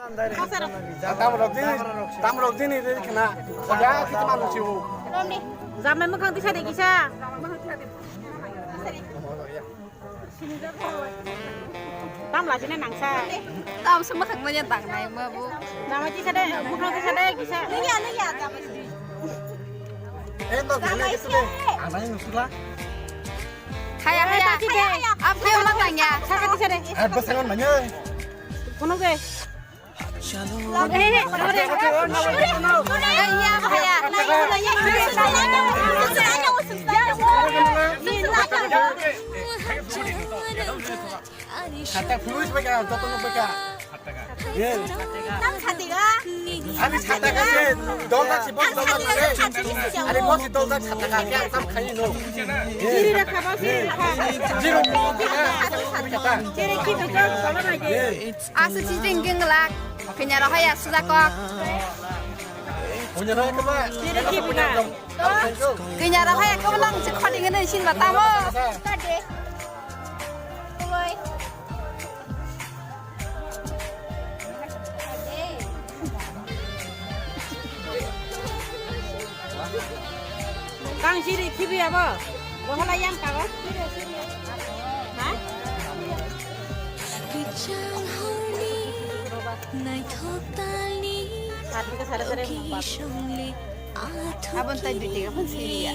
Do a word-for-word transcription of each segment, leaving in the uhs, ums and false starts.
Tamrok jini, tamrok jini re khna. Oya kita manusia. Jamai mukhang tisa de kisa. Tam lajine nangsa. Tam se mukhang manya tangnai ma bu. Jamai tisa de, mukhang tisa de kisa. Nungya, nungya, jamai. Eh, to gele gitu de. Anai nusula. Khaya, khaya, khaya, khaya. Am khaya ma tangya. Saka tisa de. Eh, basangan manya. Kono ge. Khata khulus bai ka, joto no bai ka. Ye. Tam khati ga. Ani khata ka se, dol tak si, bos dol tak si. Ani bos dol tak khata ka, kya tam khai no. Jiri rakha, bos jiri rakha. Jiri rakha. Jiri ki bikar, baba na ye. Ye. Asa si jing jing lak. Kenya rohaya suda kok. Punya rohaya kema. Kenya rohaya kema nang si khoti ngene sin mata mo. Kang siri khibi abo. Bohala yang kawa. Ha? Kwchang horni naithok talni sari sari sari. Abon tai dui tega pun siri ya.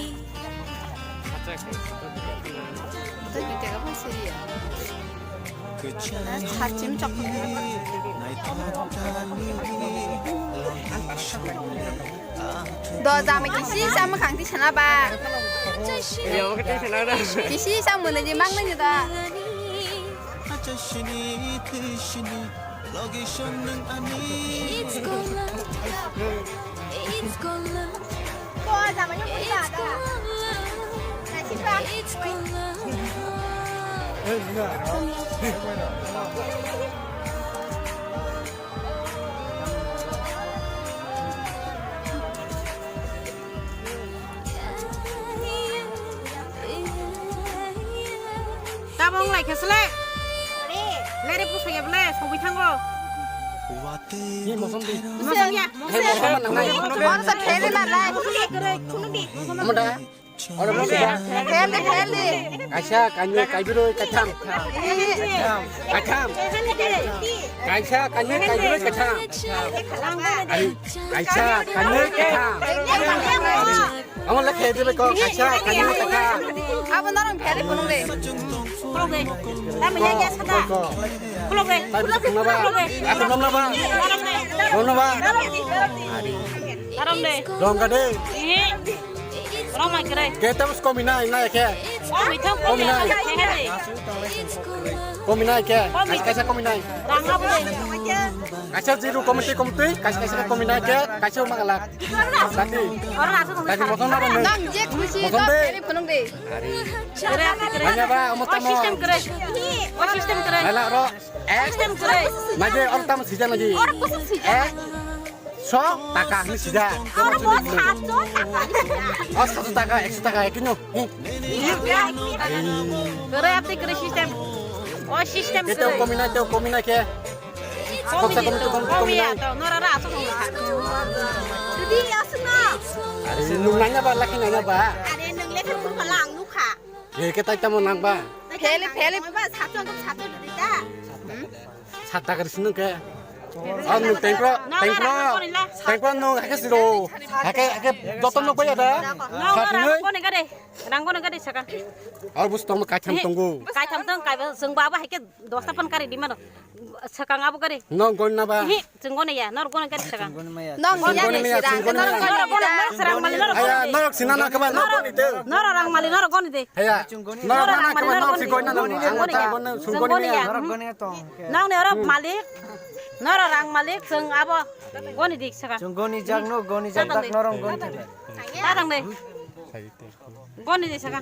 Tai dui tega pun siri ya. Sachim chok. Do jami kisi sama khang ti sana ba. Iya, oke, ti sana da. Kisi sama mana je mang nanya da. Tamo wng lai khe sle. Lere pusaya bole sogwi thango. Ni mosom di. Mosom ya. He mosom nang nai. Mosom sa khele na lai. Mosom ya kere, khunuk di. Mosom. Amo da. Oro mosom da. Khele, khele. Kaisa, kainwi, kaibirwi, kaitham. Kaitham. Kaisa, kainwi, kaibirwi, kaitham. Ari, kaisa, kainwi, kaitham. Amo le khe dibe ko, kaisa, kainwi, kaitham. Abo norong pheri phunung de. Khulok de. Tamo ya ya sada. Khulok de. Tai bisa khulok ba. Khulok de. Aku nom na ba. Nom na ba. Darom de. Darom de. Darom ka de. Eh. Rom mai kere. Ke tam komi nai, nai ke. Komi thang, komi nai. Komi nai ke. Komi. Kaisa, kaisa komi nai. Rang abo de. Kaisa zero komi twi, komi twi, kaisa, kaisa komi nai ke, kaisa ma kala. Tati. Oro na asuk. Tati motom na ba nung. Nang je khusi motom de. Phunung de. Kere, kere. Manya ba, amo tamo. O system kere. O system kere. Lala ro. Eh? System kere. Maje oro tamo sijak lagi. Oro kusuk sijak. Eh? So taka ni sijak. Oro bo sato taka. O sato taka, ekso taka, ekino. Kere ati kere system. O system kere. Komi na, komi na ke. Komi, komi, komi, komi, komi ya, to, nora ra, asok nung ha. Didi, asok na. Are, nung nanya ba, laki nanya ba. Are, nung lekha nung phala ang nukha. Ye, ke tai tamo nang ba. Phele, phele. Ba, sato, sato, didi ta. Sat takar sinung ke. Oh, nung tengkro, tengkro, tengkro nung hake siro. Hake, hake, joto nung ba ya da. Nung ra, ra, kone gade. Rang bono gari saka. Ar bus tong kaitham tongo. Kaitham tong kai, chwng ba abo hai khe dosta pan kari di mano. Sakang abo gari. Nong gonna ba. Hi, chwng gone ya, nor gone gari saka. Nong gone ya, sira. Nor gone, nor serang mali, nor gone. Aya, nor sina na kaba, nor gone de. Nor rang mali, nor gone de. Aya, nor na kaba, nor si gonna na. Ang ta gonna, chwng gone ya. Nor gone tong. Nang ne oro malik. Nor rang malik, chwng abo gone di saka. Chwng goni jak no, goni jak dak norong gone. Ta tang de. Goni de saka.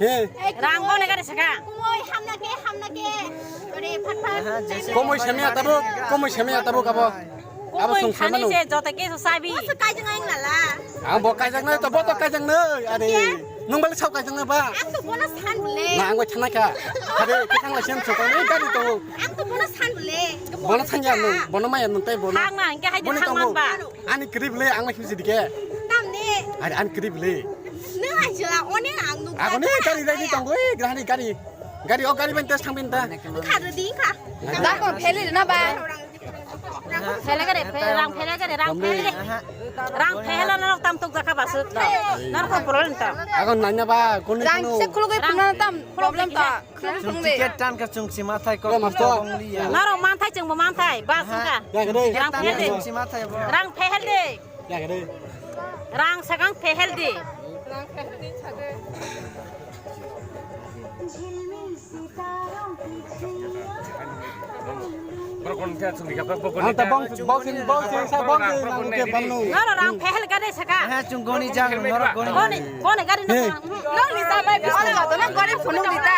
He. Rang goni gari saka. Komoi hamna ke, hamna ke. Ore phat phat. Komoi semya tabuk, komoi semya tabuk abo. Abo sung khani se joto ke so sabi. Kaijang aing lala. Ang bo kaijang nai to bo to kaijang nai. Are. Nung bali sao kaijang na ba? Ang to bono san bole. Na, ang bai thana kha. Hade, kitang lai siam chokon, eh, gari to. Ang to bono san bole. Bono san ya nung, bono maya nung tai bono. Thang na, hingke hai de boni thang tongo. Man ba. Ani krip le, ang bai khimsi dike. Tam ne. Ari, ani krip le. Nung ai jela, one ang nung. Ako ne, gari, gari tongo, eh, gari, gari. Gari, o gari bai test thang bin ta. Kha de di kha. Da ko pheli na ba? Phele gare, phe-, rang phele gare, rang phele. Rang phele norok tam tuk jaka basuk. Norok problem ta. Agon nanya ba, kuni rang kunu. Se khulugui phunukna tam problem ta. Khulugui phunukdi. Ticket tan ka chung si mathai ko. Norok manthai chwngbo manthai, bas wngkha. Ya gare. Rang phele de. Chung si mathai bo. Rang phele de. Ya gare. Rang sakang phele de. Anta bong, bong sing, bong sing, sa bong sing, nang ke banu. Noro rang phele gari saka. Ha, chung goni jang, noro goni. Goni, goni gari na. Nong ni sa bai, goni na, goni phunuk di ta.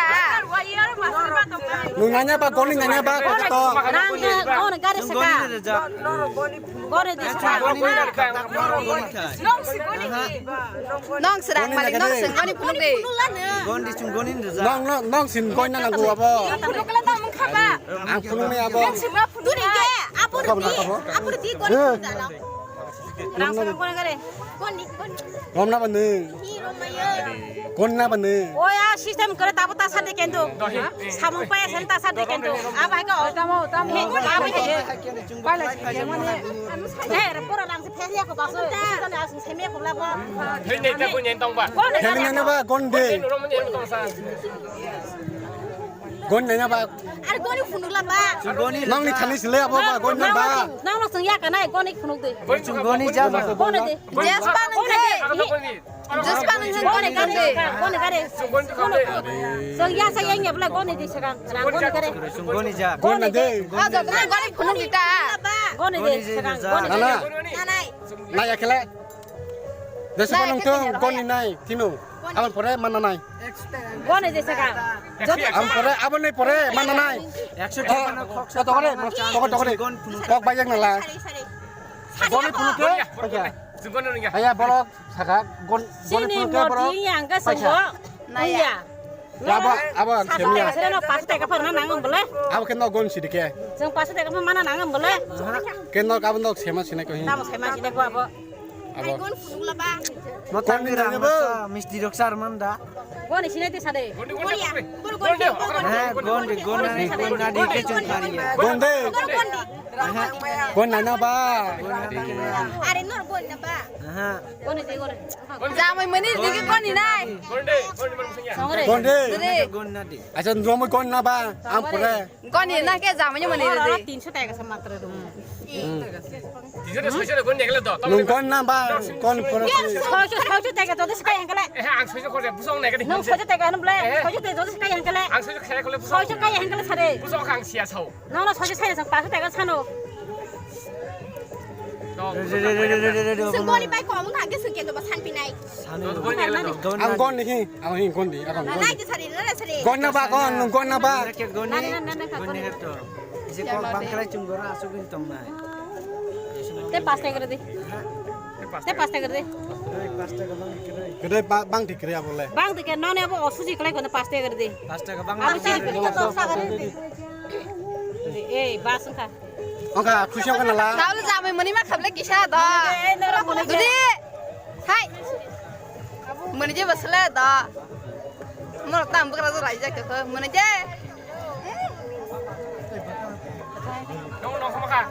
Nung nanya ba, goni nanya ba, ko to. Rang goni gari saka. Goni de saka. Nong si goni. Nong serang malik, nong sing goni phunuk de. Goni sing goni de. Nong, nong, nong sing goni na nangu abo. Ang phunuk ni abo. Tuni ke, apur di, apur di goni phunuk da. Rang serang goni gari. Goni, goni. Rom na ba nung. Hi rom mayo. Goni na ba nung. Oya system kore tabo ta sate kendo. Samung paya sen ta sate kendo. Abai ko. Tamo, tamo. He, abai ko. He, pura rang se pheliya ko baso. Sita ne asung semia ko labo. Hei, nei ta ko nyen tong ba. Goni. Pheliya na ba, goni de. Goni na ba. Ar goni phunuk la ba. Nang ni thani sile abo ba, goni na ba. Nang no sung ya ka nai, goni phunuk de. Goni ja ba. Goni de. Jes pa nang de. Jes pa nang goni gari. Goni gari. Sung ya sa yang ya bla goni de saka. Rang goni gari. Goni ja. Goni de. Ah, jot na goni phunuk di ta. Goni de saka. Goni. Nana. Nai. Nai akele. Desa panung thung goni nai tino. Abon pore mana nai. Goni de saka. Abon pore, abon ni pore mana nai. Ekso taka na khok sa tokore, tokore, tokore. Kok bayang nala. Goni phunuk ke. Aya borok saka goni phunuk ke borok. Naya. Abo, abo ang semya. Sere no paso taka phar na nangam bole. Abo ke no gon sidi ke. Jeng paso taka phar mana nangam bole. Ke no abo no sema sine ko hin. Tamo sema sine ko abo. Abo. Gon phunuk la ba. Motang ni rang ba misti rok sar man da. Gon sine te sade. Gon ya. Gon gon. Ha, gon de gon na de gon na de ke chung kari ya. Gon de. Gon na na ba. Are nor gon na ba. Ha. Gon de gon. Jamai mani digi goni nai. Gonde. Acha romoi goni na ba. Am pore. Goni na ke jamai mani re. Tinso taka sa matra do. Tinso taka goni ekle do. Nung goni na ba. Goni pore. Soiso soiso taka to skai angkale. Eh, ang soiso kore busong nai kadi. Nung soiso taka anu ble. Soiso te to skai angkale. Ang soiso kaya kole busong. Soiso kaya angkale sare. Busong kang sia sao. Nono soiso saya sang paso taka sano. Sengkoni bai kom wngkha hwnkhe sengkhe dobo sanpinai. Ang gon ni hi, ang hi gon di, ang gon. Nai ke sari, nai sari. Gon na ba gon, nung gon na ba. Nana, nana, nana, gon. Isi kok bangkrai chunggoro asuk in tong nai. Te pas taka gede. Te pas taka gede. Gede bang dikre abole. Bang dikre none abo osuji khlai kono pas taka gede. Pas taka bang. Abo sini. Ei, bas wngkha. Wngkha, khusi wngkha nala. Tabuk jamai mani ma khaple kisa do. Dudi. Hai. Mani je basle do. Mor tam bukra do raijak khe mani je. Nong nong khama kha.